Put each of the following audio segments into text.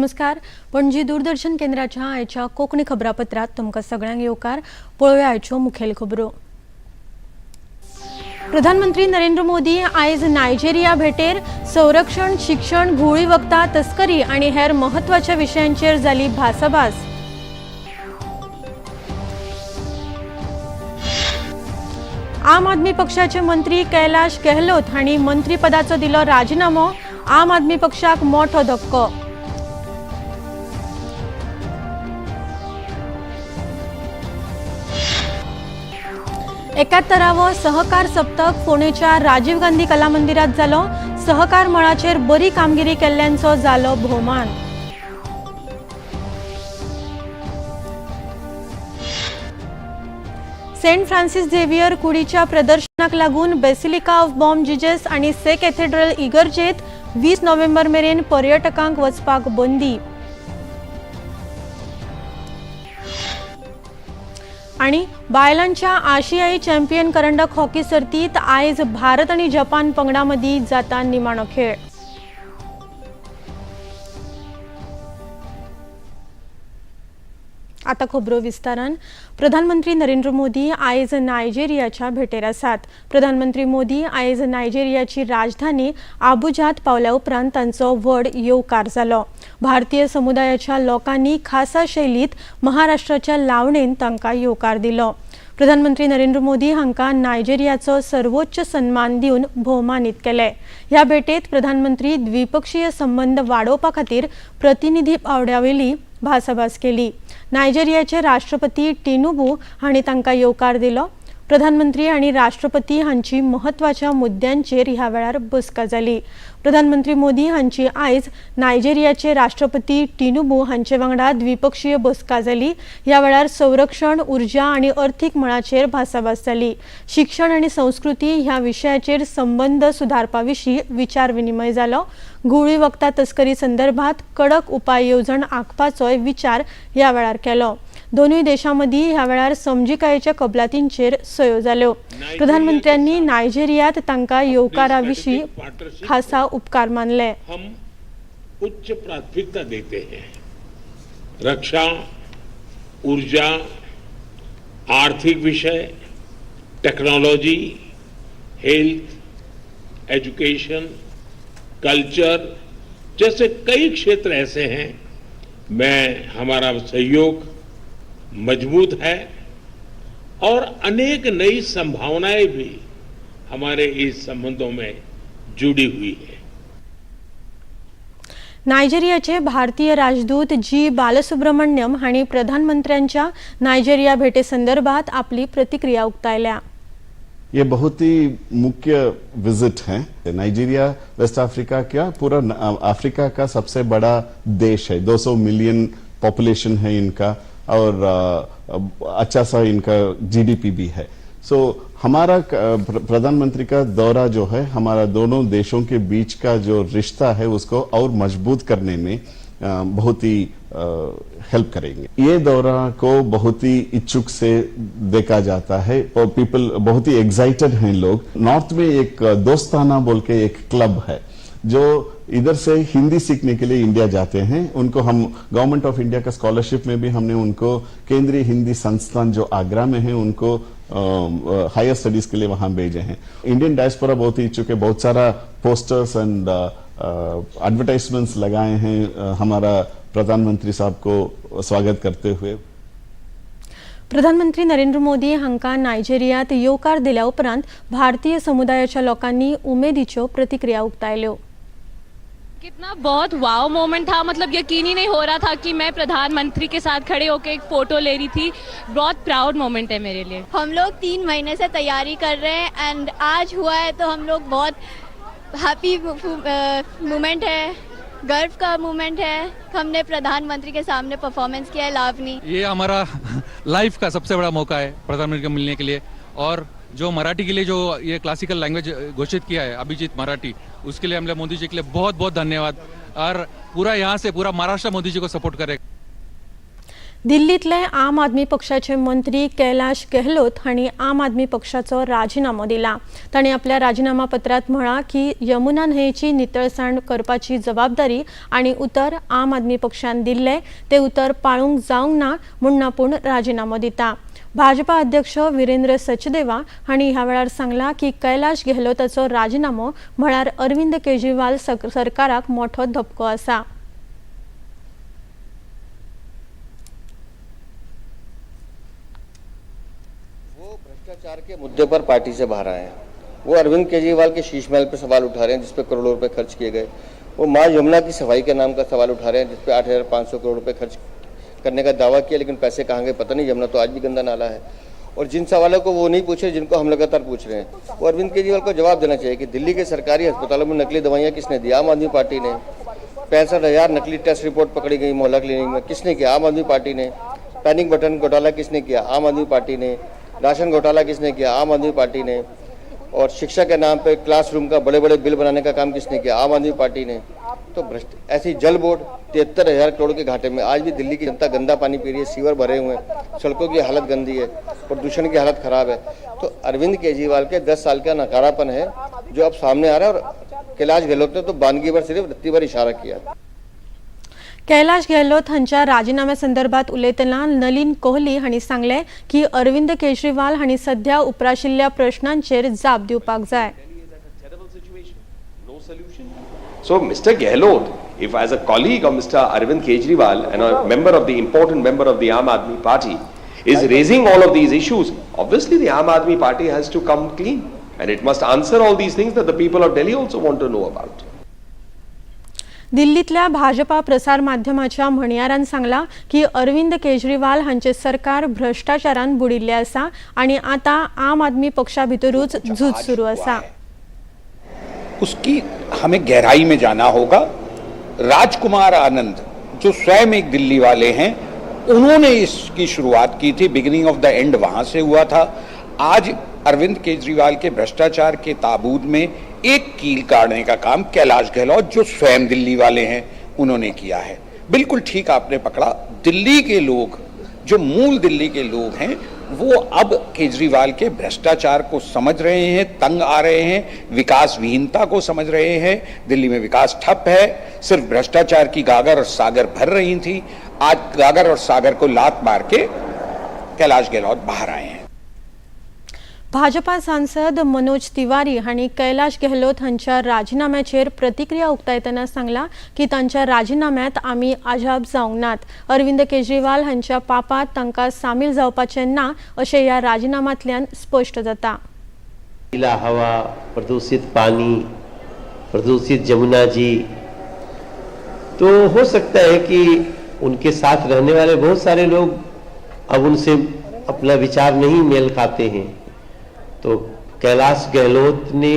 नमस्कार, पणजी दूरदर्शन केंद्राच्या आयच्या कोंकणी खबरापत्रात तुमकां सगळ्यांक येवकार. पळोवया आयच्यो मुखेल खबरो. प्रधानमंत्री नरेंद्र मोदी आयज नायजेरिया भेटेर. संरक्षण, शिक्षण, घुंवळी वखदां तस्करी आनी हेर म्हत्वाच्या विशयांचेर जाली भासाभास. आम आदमी पक्षाचे मंत्री कैलाश गेहलोत हांणी मंत्रीपदाचो दिलो राजिनामो. आम आदमी पक्षाक मोठो धक्को. 71वो सहकार सप्तक फोंडेच्या राजीव गांधी कला मंदिरात जालो. सहकार मळाचेर बरी कामगिरी केल्ल्यांचो जालो भोवमान. सेंट फ्रांसिस झेवियर कुडीच्या प्रदर्शनाक लागून बेसिलिका ऑफ बॉम जिजस आनी से कॅथेड्रल इगर्जेत 20 नोव्हेंबर मेरेन पर्यटकांक वचपाक बंदी. आणि बायलांच्या आशियाई चॅम्पियन करंडक हॉकी सर्तीत आयज भारत आनी जपान पंगडा मदीं जाता निमाणो खेळ. आता खबरो विस्तारान. प्रधानमंत्री नरेंद्र मोदी आयज नायजेरियाच्या भेटेर आसात. प्रधानमंत्री मोदी आयज नायजेरियाची राजधानी आबुजात पावल्या उपरांत तांचो व्हड येवकार जालो. भारतीय समुदायाच्या लोकांनी खासा शैलीत महाराष्ट्राच्या लावणेन तांकां येवकार दिलो. प्रधानमंत्री नरेंद्र मोदी हांकां नायजेरियाचो सर्वोच्च सन्मान दिवन भोवमानीत केले. ह्या भेटेत प्रधानमंत्री द्विपक्षीय संबंद वाडोवपा खातीर प्रतिनिधी पावंड्यावेली भासाभास केली. नायजेरियाचे राष्ट्रपती टिनुबू हांणी तांकां येवकार दिलो. प्रधानमंत्री आनी राष्ट्रपती हांची म्हत्वाच्या मुद्द्यांचेर ह्या वेळार बसका जाली. प्रधानमंत्री मोदी हांची आयज नायजेरियाचे राष्ट्रपती टिनुबू हांचे वांगडा द्विपक्षीय बसका जाली. ह्या वेळार संरक्षण, उर्जा आनी अर्थीक मळाचेर भासाभास जाली. शिक्षण आनी संस्कृती ह्या विशयाचेर संबंद सुदारपा विशीं विचार विनिमय जालो. घुंवळी वखदां तस्करी संदर्भात कडक उपाय येवजण आंखपाचोय विचार ह्या वेळार केलो. दोनूय देशां मदीं ह्या वेळार समजिकायेच्या कबलातींचेर सयो जाल्यो. प्रधानमंत्र्यांनी नायजेरियात तांकां येवकारा विशीं खासा उपकार मानले. हम उच्च प्राथमिकता देते हैं. रक्षा, ऊर्जा, आर्थिक विषय, टेक्नोलॉजी, हेल्थ, एजुकेशन, कल्चर जैसे कई क्षेत्र ऐसे हैं में हमारा सहयोग मजबूत है और अनेक नई संभावनाएं भी हमारे इस संबंधों में जुड़ी हुई है. नायजेरियाचे भारतीय राजदूत जी बालसुब्रमण्यम हांणी प्रधानमंत्र्यांच्या नायजेरिया भेटे संदर्भात आपली प्रतिक्रिया उक्तायल्या. ये बहुत ही मुख्य विजिट है. नाइजीरिया वेस्ट अफ्रीका का, पूरा अफ्रीका का सबसे बड़ा देश है. 200 मिलियन पॉपुलेशन है इनका और अच्छा सा इनका जीडीपी भी है. सो हमारा प्रधानमंत्री का दौरा जो है, हमारा दोनों देशों के बीच का जो रिश्ता है, उसको और मजबूत करने में बहुत ही हेल्प करेंगे. ये दौरा को बहुत ही इच्छुक से देखा जाता है और पीपल बहुत ही एक्साइटेड हैं लोग. नॉर्थ में एक दोस्ताना बोल के एक क्लब है, जो इधर से हिंदी सीखने के लिए इंडिया जाते हैं. उनको हम गवर्नमेंट ऑफ इंडिया का स्कॉलरशिप में भी हमने उनको केंद्रीय हिंदी संस्थान जो आगरा में है, उनको हायर स्टडीज के लिए वहां भेजे हैं. इंडियन डायस्पोरा बहुत ही इच्छुक है. बहुत सारा पोस्टर्स एंड एडवर्टाइजमेंट्स लगाए हैं हमारा प्रधानमंत्री साहब को स्वागत करते हुए. प्रधानमंत्री नरेंद्र मोदी हांकां नायजेरियात येवकार दिल्या उपरांत भारतीय समुदायाच्या लोकांनी उमेदीच्यो प्रतिक्रिया उक्तायल्यो. कितना बहुत वाव मोमेंट था. मतलब यकीन ही नहीं हो रहा था कि मैं प्रधानमंत्री के साथ खड़े होकर एक फोटो ले रही थी. बहुत प्राउड मोमेंट है मेरे लिए. हम लोग 3 महीने से तैयारी कर रहे हैं एंड आज हुआ है, तो हम लोग बहुत हैप्पी मोमेंट है, गर्व का मोमेंट है. हमने प्रधानमंत्री के सामने परफॉर्मेंस किया है लावनी. ये हमारा लाइफ का सबसे बड़ा मौका है प्रधानमंत्री को मिलने के लिए और जो मराठी के लिए जो ये क्लासिकल लैंग्वेज घोषित किया है, अभिजीत मराठी, उसके लिए हम मोदी जी के लिए बहुत बहुत धन्यवाद और पूरा यहाँ से पूरा महाराष्ट्र मोदी जी को सपोर्ट करेगा. दिल्लींतले आम आदमी पक्षाचे मंत्री कैलाश गेहलोत हांणी आम आदमी पक्षाचो राजिनामो दिला. तांणी आपल्या राजिनामा पत्रांत म्हळां की यमुना न्हंयेची नितळसाण करपाची जबाबदारी आनी उतर आम आदमी पक्षान दिल्लें तें उतर पाळूंक जावंक ना म्हूण आपूण राजिनामो दिता. भाजपा अध्यक्ष विरेंद्र सचदेवा हांणी ह्या वेळार सांगलां की कैलाश गेहलोताचो राजिनामो म्हळ्यार अरविंद केजरीवाल सरकाराक मोठो धपको आसा. वो भ्रष्टाचार के मुद्दे पर पार्टी से बाहर आए हैं. वो अरविंद केजरीवाल के शीश महल पर सवाल उठा रहे हैं जिस पे करोड़ों रुपए खर्च किए गए. वो मां यमुना की सफाई के नाम का सवाल उठा रहे हैं जिस पे 8,500 करोड़ रुपए खर्च करने का दावा किया, लेकिन पैसे कहाँ गए पता नहीं. यमुना तो आज भी गंदा नाला है. और जिन सवालों को वो नहीं पूछे जिनको हम लगातार पूछ रहे हैं, वो अरविंद केजरीवाल को जवाब देना चाहिए कि दिल्ली के सरकारी अस्पतालों में नकली दवाइयाँ किसने दी? आम आदमी पार्टी ने. 65,000 नकली टेस्ट रिपोर्ट पकड़ी गई मोहल्ला क्लिनिक में, किसने किया? आम आदमी पार्टी ने. पैनिक बटन घोटाला किसने किया? आम आदमी पार्टी ने. राशन घोटाला किसने किया? आम आदमी पार्टी ने. और शिक्षा के नाम पे क्लासरूम का बड़े बड़े बिल बनाने का काम किसने किया? आम आदमी पार्टी ने. तो भ्रष्ट ऐसी जल बोर्ड 73,000 करोड़ के घाटे में, आज भी दिल्ली की जनता गंदा पानी पी रही है, सीवर भरे हुए हैं, सड़कों की हालत गंदी है, प्रदूषण की हालत खराब है. तो अरविंद केजरीवाल के 10 साल का नकारापन है जो अब सामने आ रहा है. और कैलाश गहलोत ने तो बानगी पर सिर्फ रत्ती भर इशारा किया. कैलाश गेहलोत हांच्या राजिनाम्या संदर्भात उलयतना नलीन कोहली हांणी सांगलें की अरविंद केजरीवाल हांणी सध्या उप्राशिल्ल्या प्रश्नांचेर जाप दिवपाक जाय. So Mr. Gehlot, if as a colleague of Mr. Arvind Kejriwal and a member of the important member of the Aam Aadmi Party is raising all of these issues, obviously the Aam Aadmi Party has to come clean and it must answer all these things that the people of Delhi also want to know about. दिल्लीतल्या भाजपा प्रसार माध्यमाच्या म्हणयारान सांगला की अरविंद केजरीवाल हांचे सरकार भ्रष्टाचारान बुडिल्लें आसा आनी आतां आम आदमी पक्षा भितरूच झूज सुरू आसा. उसकी हमें गहराई में जाना होगा. राजकुमार आनंद जो स्वयं एक दिल्ली वाले हैं, उन्होंने इसकी शुरुआत की थी. बिगिनिंग ऑफ the end वहां से हुआ था. आज अरविंद केजरीवाल के भ्रष्टाचार के ताबूत में एक कील गाड़ने का काम कैलाश गहलोत जो स्वयं दिल्ली वाले हैं उन्होंने किया है. बिल्कुल ठीक आपने पकड़ा. दिल्ली के लोग जो मूल दिल्ली के लोग हैं वो अब केजरीवाल के भ्रष्टाचार को समझ रहे हैं, तंग आ रहे हैं, विकास विहीनता को समझ रहे हैं. दिल्ली में विकास ठप है, सिर्फ भ्रष्टाचार की गागर और सागर भर रही थी. आज गागर और सागर को लात मार के कैलाश गहलोत बाहर आए हैं. भाजपा सांसद मनोज तिवारी हांणी कैलाश गेहलोत हांच्या राजिनाम्याचेर प्रतिक्रिया उक्तायतना सांगला की तांच्या राजिनाम्यात आमी आजाप जावंक नात. अरविंद केजरीवाल हांच्या पापात तांकां सामील जावपाचें ना अशें ह्या राजिनाम्यांतल्यान स्पश्ट जाता. गीला हवा, प्रदूषित पानी, प्रदूषित जमुना जी, तो हो सकता है कि उनके साथ रहने वाले बहुत सारे लोग अब उनसे अपना विचार नहीं मेल खाते हैं. तो कैलाश गहलोत ने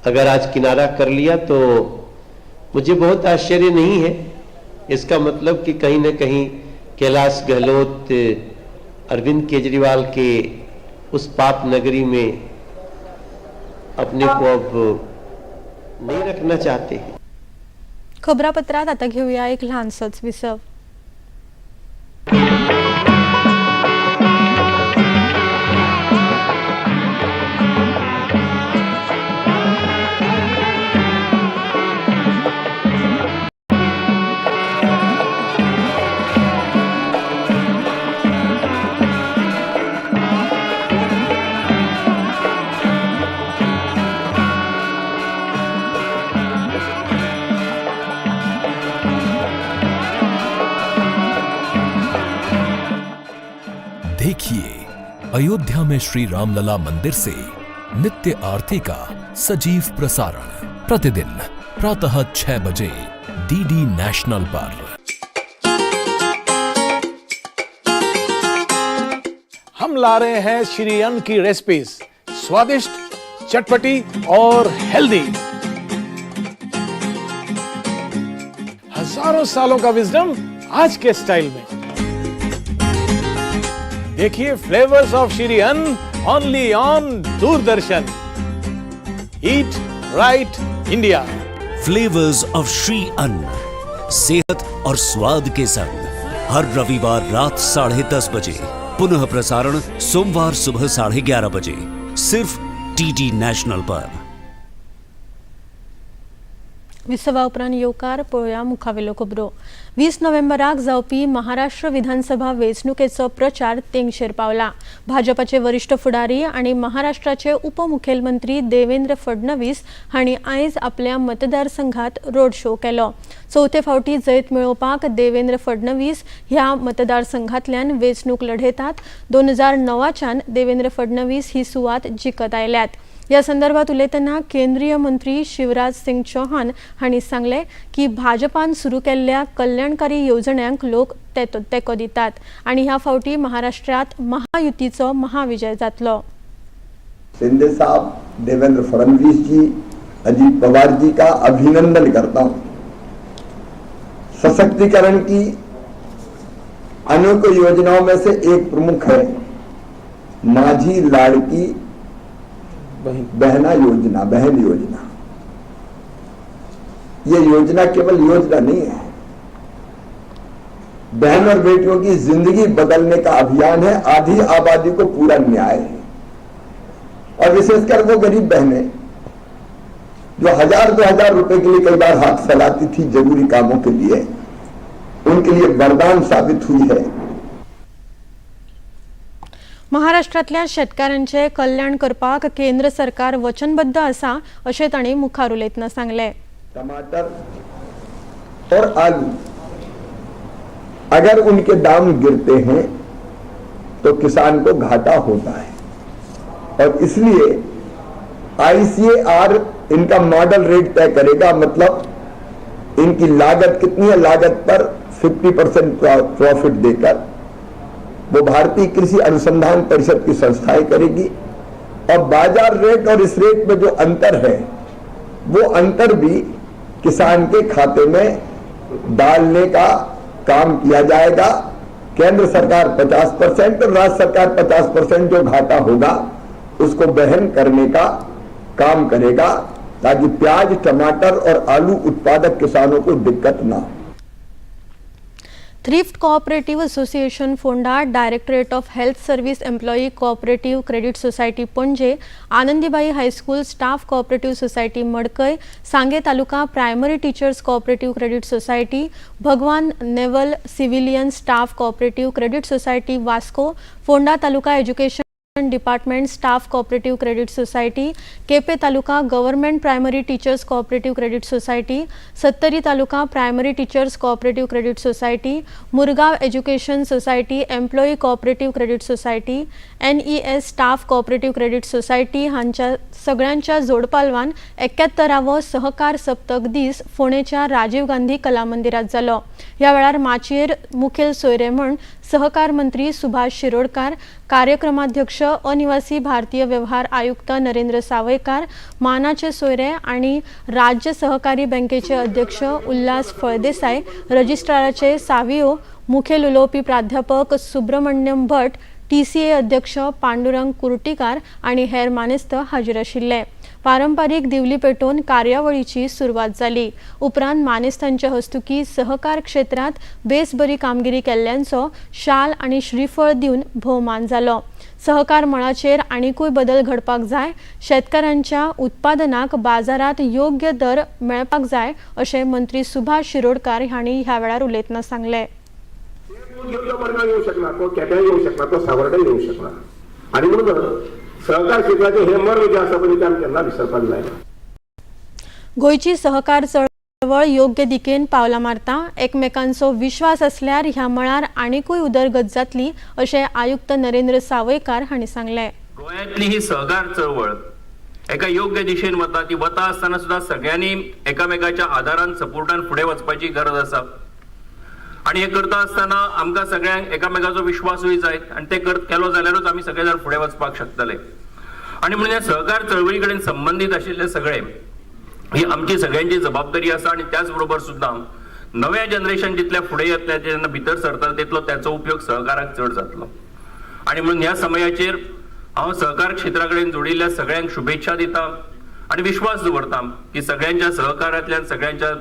अगर आज किनारा कर लिया तो मुझे बहुत आश्चर्य नहीं है. इसका मतलब कि कहीं ना कहीं कैलाश गहलोत अरविंद केजरीवाल के उस पाप नगरी में अपने को अब नहीं रखना चाहते हैं. खबरापत्रात आता घेऊया एक ल्हानसोच विसव. देखिए अयोध्या में श्री रामलला मंदिर से नित्य आरती का सजीव प्रसारण प्रतिदिन प्रातः 6 बजे डीडी नेशनल पर. हम ला रहे हैं श्री अन्न की रेसिपीज, स्वादिष्ट, चटपटी और हेल्दी. हजारों सालों का विजडम आज के स्टाइल में. देखिए flavours of Shri Anna only on Doordarshan. Eat right India. Flavours of Shri Anna, सेहत और स्वाद के संग. हर रविवार रात 10:30 बजे, पुनः प्रसारण सोमवार सुबह 11:30 बजे, सिर्फ डीडी नेशनल पर। विसवा उपरांत येवकार. पळोवया मुखावेल्यो खबरो. 20 नोव्हेंबराक जावपी महाराष्ट्र विधानसभा वेंचणुकेचो प्रचार तेंगशेर पावला. भाजपाचे वरिश्ठ फुडारी आनी महाराष्ट्राचे उपमुखेलमंत्री देवेंद्र फडणवीस हांणी आयज आपल्या मतदारसंघात रोड शो केलो. चवथे फावटी जैत मेळोवपाक देवेंद्र फडणवीस ह्या मतदारसंघातल्यान वेंचणूक लढयतात. 2009च्यान देवेंद्र फडणवीस ही सुवात जिखत आयल्यात. या संदर्भात उलयतना केंद्रीय मंत्री शिवराज सिंग चौहान हांणी सांगलें की भाजपान सुरू केल्ल्या कल्याणकारी येवजण्यांक लोक तेंको दितात आनी ह्या फावटी महाराष्ट्रात महायुतीचो महाविजय जातलो. शिंदे साहब, देवेंद्र फडणवीस जी, अजीत पवार जी का अभिनंदन करता हूं. सशक्तिकरण की अनेकों योजनाओं में से एक प्रमुख है माझी लाड़की बहना योजना, बहन योजना. ये योजना केवल योजना नहीं है, बहन और बेटियों की जिंदगी बदलने का अभियान है. आधी आबादी को पूरा न्याय है और विशेषकर वो गरीब बहनें जो 1000 2000 रुपए के लिए कई बार हाथ फैलाती थी जरूरी कामों के लिए, उनके लिए वरदान साबित हुई है. महाराष्ट्रातल्या शेतकारांचे कल्याण करपाक केंद्र सरकार वचनबद्ध आसा अशें तांणी मुखार उलयतना सांगलें. टमाटर और आलू, अगर उनके दाम गिरते हैं तो किसान को घाटा होता है और इसलिए आईसीएआर इनका मॉडल रेट तय करेगा. मतलब इनकी लागत कितनी है, लागत पर 50% प्रॉफिट देकर वो भारतीय कृषि अनुसंधान परिषद की संस्थाएं करेगी और बाजार रेट और इस रेट में जो अंतर है, वो अंतर भी किसान के खाते में डालने का काम किया जाएगा. केंद्र सरकार 50% और राज्य सरकार 50% जो घाटा होगा उसको वहन करने का काम करेगा, ताकि प्याज, टमाटर और आलू उत्पादक किसानों को दिक्कत ना हो. Thrift cooperative association Ponda, Directorate of Health Service Employee Cooperative Credit Society Panaji, Anandibai High School Staff Cooperative Society Madkai, Sanguem Taluka Primary Teachers Cooperative Credit Society, Bhagwan Naval Civilian Staff Cooperative Credit Society Vasco, Ponda Taluka Education Department Staff Cooperative Credit Society, Quepem Taluka Government Primary Teachers Cooperative Credit Society, Sattari Taluka Primary Teachers Cooperative Credit Society, Murgaon Education Society Employee Cooperative Credit Society, NES Staff Cooperative Credit Society हांच्या सगळ्यांच्या जोडपालवान 71वो सहकार सप्तक दीस फोंडेच्या राजीव गांधी कला मंदिरात जालो. ह्या वेळार माचयेर मुखेल सोयरे म्हूण सहकार मंत्री सुभाष शिरोडकार, कार्यक्रमाध्यक्ष अनिवासी भारतीय व्यवहार आयुक्त नरेंद्र सावयकार, मानाचे सोयरे आनी राज्य सहकारी बँकेचे अध्यक्ष उल्हास फळदेसाय, रजिस्ट्राराचे सावियो, मुखेल उलोवपी प्राध्यापक सुब्रमण्यम भट, टीसीए अध्यक्ष पांडुरंग कुर्टीकार आनी हेर मानेस्त हाजीर आशिल्ले. पारंपारीक दिवली पेटोवन कार्यावळीची सुरवात जाली. उपरांत मानेस्तांच्या हस्तुकी सहकार क्षेत्रांत बेस बरी कामगिरी केल्ल्यांचो शाल आनी श्रीफळ दिवन भोवमान जालो. सहकार मळाचेर आनिकूय बदल घडपाक जाय, शेतकारांच्या उत्पादनाक बाजारात योग्य दर मेळपाक जाय अशें मंत्री सुभाष शिरोडकार हांणी ह्या वेळार उलयतना सांगलें. घेवन तो मडगांव येऊ शकना, तो केप्यां येऊ शकना, तो सावर्डे येऊ शकना आनी म्हणून सहकार क्षेत्राचे हे मर्म जे आसा पळय, ते आमी केन्ना विसरपाक जायना. गोंयची सहकार चळवळ योग्य दिकेन पावलां मारता. एकमेकांचो विश्वास आसल्यार ह्या मळार आनिकूय उदरगत जातली अशें आयुक्त नरेंद्र सावयकार हांणी सांगलें. गोंयांतली ही सहकार चळवळ एका योग्य दिशेन वता. ती वता आसतना सुद्दां सगळ्यांनी एकामेकाच्या आदारान, सपोर्टान फुडें वचपाची गरज आसा आणि हे करता आसतना आमकां सगळ्यांक एकामेकाचो विश्वासूय जाय आनी ते केलो जाल्यारूच आमी सगळे जाण फुडें वचपाक शकतले. आणि म्हणून ह्या सहकार चळवळी कडेन संबंदीत आशिल्ले सगळे, ही आमची सगळ्यांची जबाबदारी आसा. आणि त्याच बरोबर सुद्दां नव्या जनरेशन जितले फुडें येतलें, जेन्ना भितर सरतले, तितलो त्याचो उपयोग सहकाराक चड जातलो. आणि म्हणून ह्या समयाचेर हांव सहकार क्षेत्रा कडेन जोडिल्ल्या सगळ्यांक शुभेच्छा दिता आणि विश्वास दवरता की सगळ्यांच्या सहकारांतल्यान, सगळ्यांच्या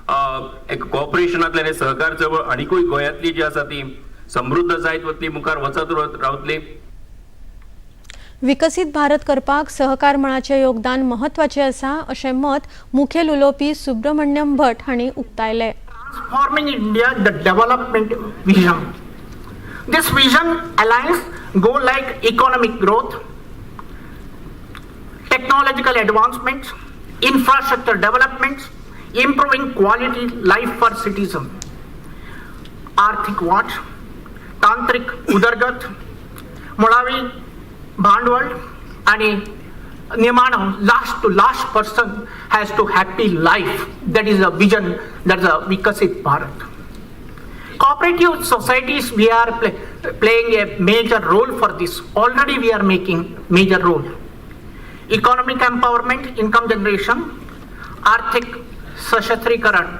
एक कॉपरेशनांतल्यान सहकार चळवळ आनिकूय गोंयांतली जी आसा ती समृद्ध जायत वतली, मुखार वचत रावतली. विकसीत भारत करपाक सहकार मळाचें योगदान म्हत्वाचें आसा अशें मत मुखेल उलोवपी सुब्रमण्यम भट हांणी उक्तायलें. Transforming India, the development vision. This vision aligns goal like economic growth, technological advancements, infrastructure developments, improving quality life for citizens. आर्थिक वाढ, तांत्रिक उदरगत, मुळावी भांडवल आणि निमाणो last to last person has to happy life. That is a vision, that is a Viksit Bharat. Cooperative societies, we are playing a major role for this. Already we are making major role. Economic empowerment, income generation, आर्थिक सशस्त्रीकरण,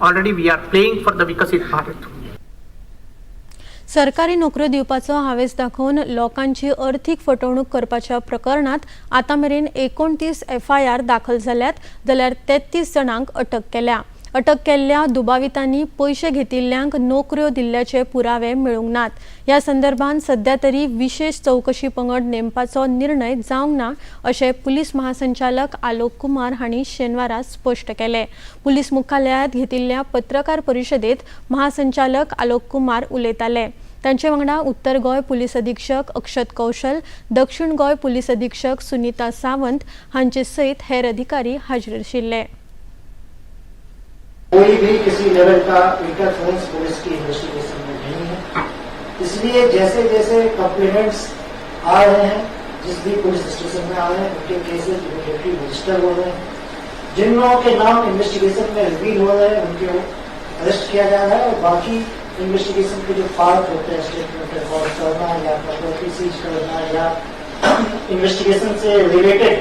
already we are playing for the Viksit Bharat. सरकारी नोकऱ्यो दिवपाचो हावेस दाखोवन लोकांची अर्थीक फटवणूक करपाच्या प्रकरणात आतां मेरेन 29 FIR दाखल जाल्यात, जाल्यार 33 जाणांक अटक केल्या. अटक केल्ल्या दुबावितांनी पयशे घेतिल्ल्यांक नोकऱ्यो दिल्ल्याचे पुरावे मेळूंक नात. ह्या संदर्भात सध्या तरी विशेष चवकशी पंगड नेमपाचो निर्णय जावंक ना अशें पुलीस महासंचालक आलोक कुमार हांणी शेनवारा स्पश्ट केलें. पुलीस मुख्यालयांत घेतिल्ल्या पत्रकार परिशदेत महासंचालक आलोक कुमार उलयताले. तांचे वांगडा उत्तर गोंय पुलीस अधीक्षक अक्षत कौशल, दक्षिण गोंय पुलीस अधीक्षक सुनीता सावंत हांचे सयत हेर अधिकारी हाजीर आशिल्ले. कोई भी किसी लेवल का इंटरफेरेंस पुलिस की इन्वेस्टिगेशन में नहीं है, इसलिए जैसे जैसे कंप्लेनेंट्स आ रहे हैं, जिस भी पुलिस स्टेशन में आ रहे हैं, उनके केसेस इमीडिएटली रजिस्टर हो रहे हैं. जिन लोगों के नाम इन्वेस्टिगेशन में रिवील हो रहे हैं उनके अरेस्ट किया जा रहा है और बाकी इन्वेस्टिगेशन के जो पार्ट होते हैं, स्टेटमेंट रिकॉर्ड करना या प्रॉपर्टी सीज करना या इन्वेस्टिगेशन से रिलेटेड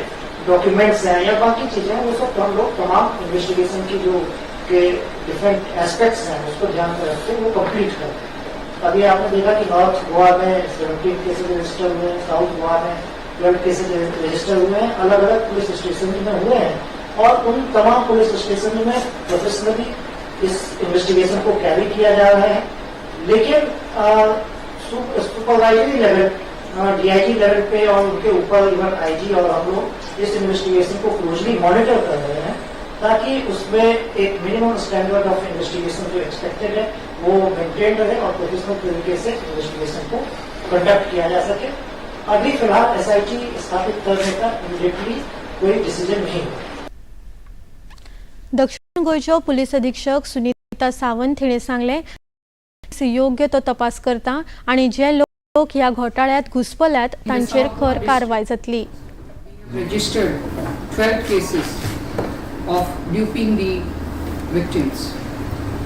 डॉक्यूमेंट्स हैं या बाकी चीजें हैं, वो सब हम लोग तमाम इन्वेस्टिगेशन की जो के डिफरेंट एस्पेक्ट्स हैं उसको ध्यान में रखते वो कंप्लीट करते हैं. अभी आपने देखा कि नॉर्थ गोवा में 17 केसेज रजिस्टर हुए हैं, साउथ गोवा में 12 केसेज रजिस्टर हुए हैं, अलग अलग पुलिस स्टेशन में हुए हैं और उन तमाम पुलिस स्टेशन में प्रोफेशनली इस इन्वेस्टिगेशन को कैरी किया जा रहा है. लेकिन सुपरवाइजरी लेवल, डीआईजी लेवल पे और उनके ऊपर इवन आईजी और हम लोग इस इन्वेस्टिगेशन को क्लोजली मॉनिटर कर रहे हैं ताकि उसमें एक मिनिमम स्टैंडर्ड ऑफ इन्वेस्टिगेशन जो एक्सपेक्टेड है वो मेंटेन रहे और प्रोफेशनल तरीके से इन्वेस्टिगेशन को कंडक्ट किया जा सके. अभी फिलहाल एसआईटी स्थापित करने का इमीडिएटली कोई डिसीजन नहीं हुआ. दक्षिण गोंयच्यो पुलीस अधीक्षक सुनीता सावंत हिणें सांगलें, योग्य तो तपास करता आनी जे लोक ह्या घोटाळ्यांत घुस्पल्यात तांचेर खर कारवाय जातली. Registered 12 cases of duping the victims.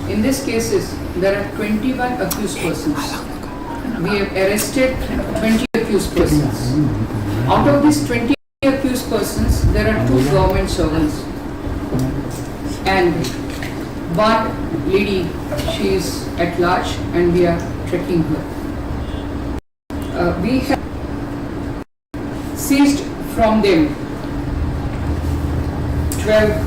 In these cases, there are 21 accused persons. We have arrested 20 accused persons. Out of these 20 accused persons, there are 2 government servants and one lady, she is at large and we are tracking her. We have seized from them 12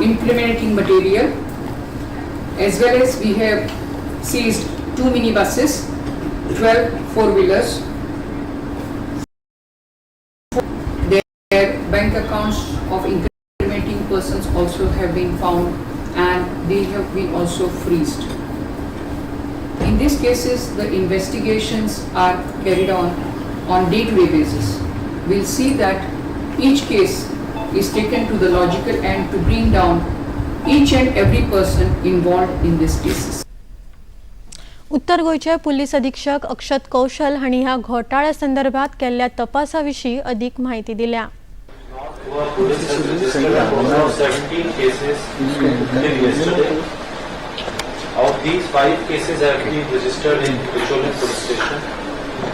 incriminating material, as well as we have seized 2 minibuses, 12 four-wheelers, their bank accounts of incriminating persons also have been found and they have been also freezed. In these cases, the investigations are carried on day-to-day basis. We'll see that each case is taken to the logical end to bring down each and every person involved in these cases. उत्तर गोंयचे police अधीक्षक अक्षत कौशल हांणी ह्या घोटाळ्या संदर्भात केल्ल्या तपासा विशीं अदीक म्हायती दिल्या. Goa Police has registered a total of 17 cases till yesterday. Of these, 5 cases have been registered in Bicholim Police Station,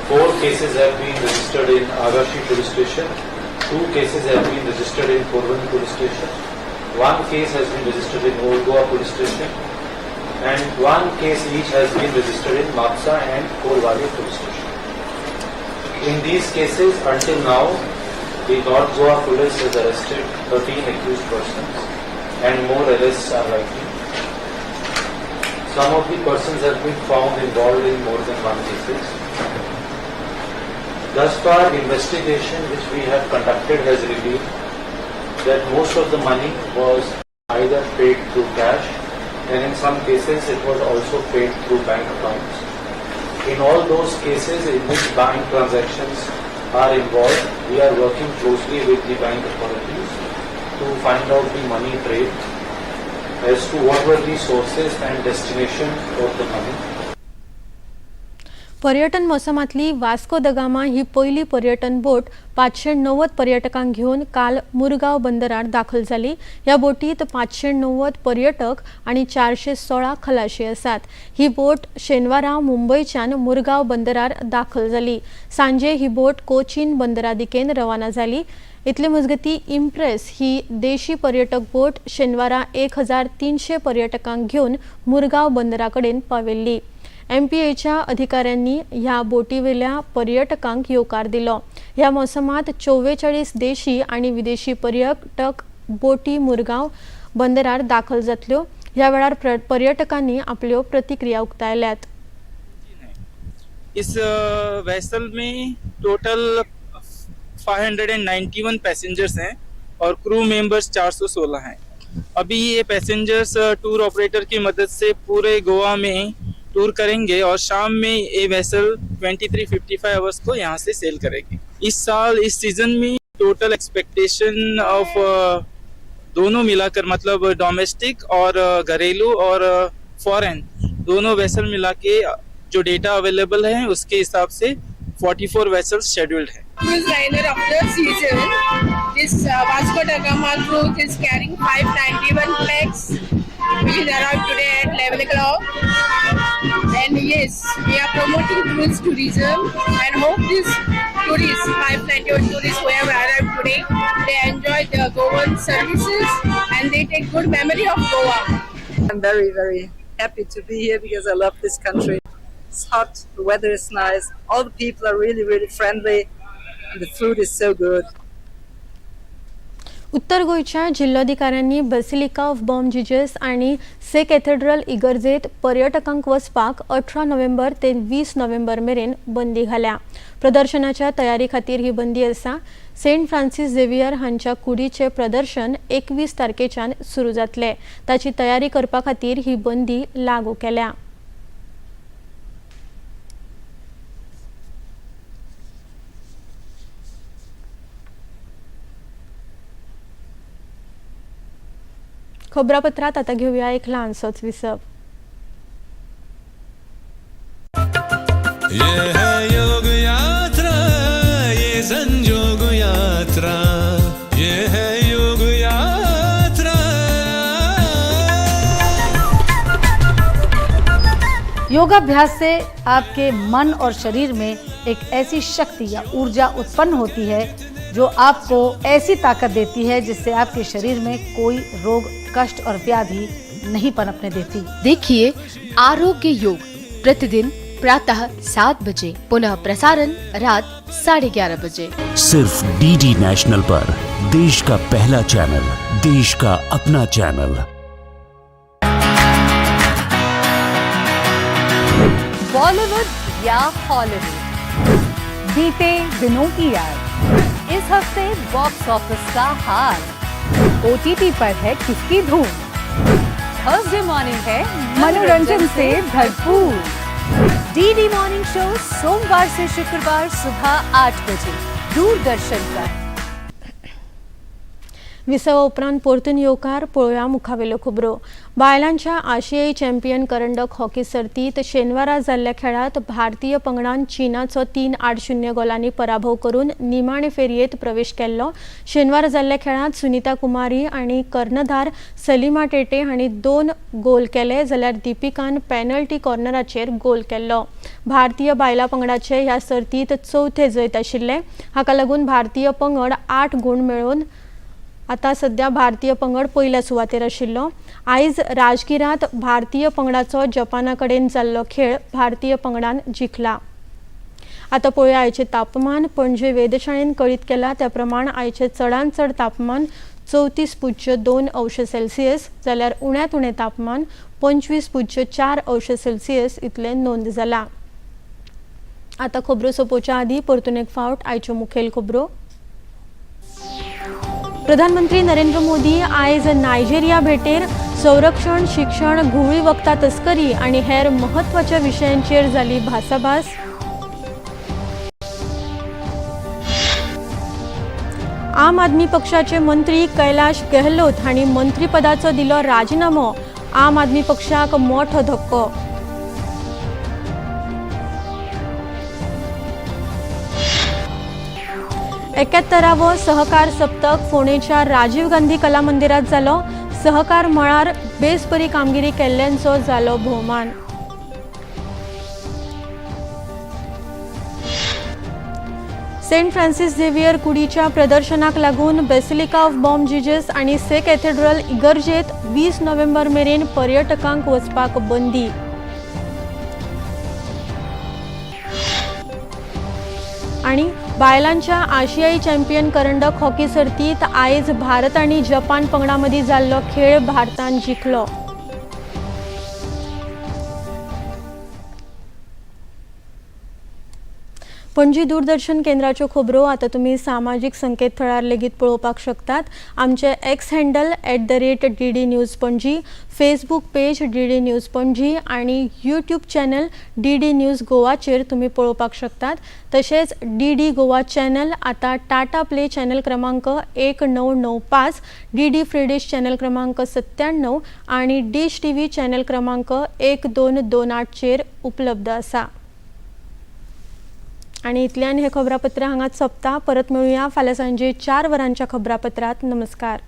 4 cases have been registered in Agashi Police Station, 2 cases have been registered in Porvorim Police Station, 1 case has been registered in Old Goa Police Station, and 1 case each has been registered in Mapsa and Colvale Police Station. In these cases, until now, The North Goa police has arrested 13 accused persons and more arrests are likely. Some of the persons have been found involved in more than one cases. Thus far, investigation which we have conducted has revealed that most of the money was either paid through cash and in some cases it was also paid through bank accounts. In all those cases in which bank transactions are involved, we are working closely with the bank authorities to find out the money trail as to what were the sources and destination of the money. पर्यटन मोसमांतली Vasco the Gama ही पयली पर्यटन बोट 590 पर्यटकांक घेवन काल मुरगांव बंदरार दाखल जाली. ह्या बोटीत 590 पर्यटक आनी 416 खलाशी आसात. ही बोट शेनवारा मुंबयच्यान मुरगांव बंदरार दाखल जाली. सांजे ही बोट कोचीन बंदरा दिकेन रवाना जाली. इतले मजगती इम्प्रेस ही देशी पर्यटक बोट शेनवारा 1300 पर्यटकांक घेवन मुरगांव बंदरा कडेन पाविल्ली. एमपीएच्या अधिकाऱ्यांनी ह्या बोटीवेल्या पर्यटकांक येवकार दिलो. ह्या मोसमात 44 देशी आनी विदेशी पर्यटक बोटी मुरगांव बंदरार दाखल जातल्यो. ह्या वेळार पर्यटकांनी आपल्यो प्रतिक्रिया उक्तायल्यात. इस वेसल में टोटल 591 पैसेंजर्स हैं और क्रू मेंबर्स 416 हैं. अभी ये पैसेंजर्स टूर ऑपरेटर की मदद से पूरे गोवा में टूर करेंगे और शाम में ये वेसल 23:55 आवर्स को यहाँ से सेल करेगी. इस साल इस सीजन में टोटल एक्सपेक्टेशन ऑफ दोनों मिलाकर, मतलब डोमेस्टिक और घरेलू और फॉरेन दोनों वेसल मिला के जो डेटा अवेलेबल है उसके हिसाब से 44 वेसल्स शेड्यूल्ड है. Cruise liner of the season. This Vasco da Gama cruise is carrying 591 pax, which is arrived today at 11 o'clock. And yes, we are promoting cruise tourism and hope these tourists, 591 tourists who have arrived today, they enjoy the Goan services and they take good memory of Goa. I'm very, very happy to be here because I love this country. It's hot, the weather is nice, all the people are really, really friendly, and the food is so good. उत्तर गोंयच्या जिल्लोधिकाऱ्यांनी basilica of Bom Jesus आनी से cathedral इगर्जेत पर्यटकांक वचपाक 18 नोव्हेंबर ते 20 नोव्हेंबर मेरेन बंदी घाल्या. प्रदर्शनाच्या तयारी खातीर ही बंदी आसा. सेंट फ्रांसीस झेवियर हांच्या कुडीचें प्रदर्शन 21 तारखेच्यान सुरू जातलें. ताची तयारी करपा खातीर ही बंदी लागू केल्या. खबरापत्रात आता घेऊया एक ल्हानसोच विसव. ये है योग यात्रा, ये संजोग यात्रा, ये है योग यात्रा. योगाभ्यास से आपके मन और शरीर में एक ऐसी शक्ति या ऊर्जा उत्पन्न होती है जो आपको ऐसी ताकत देती है जिससे आपके शरीर में कोई रोग, कष्ट और व्याधि नहीं पनपने देती. देखिए आरोग्य योग प्रतिदिन प्रातः 7 बजे, पुनः प्रसारण रात 11:30 बजे, सिर्फ डीडी नेशनल पर. देश का पहला चैनल, देश का अपना चैनल. बॉलीवुड या हॉलीवुड, बीते दिनों की याद, इस हफ्ते बॉक्स ऑफिस का हाल, ओटीटी पर है किसकी धूम, थर्सडे मॉर्निंग है मनोरंजन से भरपूर. डीडी मॉर्निंग शो सोमवार से शुक्रवार सुबह 8 बजे दूरदर्शन पर. विसवा उपरांत परतून येवकार. पळोवया मुखावेल्यो खबरो. बायलांच्या आशियाई चॅम्पियन करंडक हॉकी सर्तीत शेनवारा जाल्ल्या खेळात भारतीय पंगडान चीनाचो 3-0 गोलांनी पराभव करून निमाणे फेरयेत प्रवेश केल्लो. शेनवारा जाल्ल्या खेळात सुनीता कुमारी आनी कर्णधार सलीमा टेटे हांणी 2 गोल केले, जाल्यार दीपिकान पेनल्टी कॉर्नराचेर गोल केल्लो. भारतीय बायलां पंगडाचे ह्या सर्तीत चवथे जैत आशिल्ले. हाका लागून भारतीय पंगड 8 गूण मेळोवन आता सध्या भारतीय पंगड पयल्या सुवातेर आशिल्लो. आयज राजगिरात भारतीय पंगडाचो जपाना कडेन जाल्लो खेळ भारतीय पंगडान जिखला. आतां पळोवया आयचें तापमान. पणजे वेधशाळेन कळीत केलां त्या प्रमाण आयचें चडांत चड तापमान 34.2 अंश सेल्सियस जाल्यार उण्यांत उणें तापमान 25.4 अंश सेल्सियस इतलें नोंद जालां. आतां खबरो सोंपोवच्या आदीं परतून एक फावट आयच्यो मुखेल खबरो. प्रधानमंत्री नरेंद्र मोदी आयज नायजेरिया भेटेर. संरक्षण, शिक्षण, घुंवळी वखदां तस्करी आनी हेर म्हत्वाच्या विशयांचेर जाली भासाभास. आम आदमी पक्षाचे मंत्री कैलाश गेहलोत हांणी मंत्रीपदाचो दिलो राजिनामो. आम आदमी पक्षाक मोठो धक्को. 71वो सहकार सप्तक फोंडेच्या राजीव गांधी कला मंदिरात जालो. सहकार मळार बेस बरी कामगिरी केल्ल्यांचो जालो भोवमान. सेंट फ्रांसिस झेवियर कुडीच्या प्रदर्शनाक लागून बेसिलिका ऑफ बॉम जिजस आनी से कॅथेड्रल इगर्जेत 20 नोव्हेंबर मेरेन पर्यटकांक वचपाक बंदी. आनी बायलांच्या आशियाई चॅम्पियन करंडक हॉकी सर्तीत आयज भारत आनी जपान पंगडा मदीं जाल्लो खेळ भारतान जिखलो. पणजी दूरदर्शन केंद्राच्यो खबरो आतां तुमी सामाजीक संकेतथळार लेगीत पळोवपाक शकतात. आमचे X handle @DD News Panaji, Facebook page DD News Panaji आनी यूट्यूब चॅनल DD news गोवाचेर तुमी पळोवपाक शकतात. तशेंच DD Goa channel आतां टाटा प्ले चॅनल क्रमांक 1995, DD free dish channel क्रमांक 97 आनी डिश TV channel क्रमांक 1228चेर उपलब्ध आसा. आनी इतल्यान हे खबरापत्र हांगाच सोंपता. परत मेळुया फाल्यां सांजे 4 वरांच्या खबरापत्रात. नमस्कार.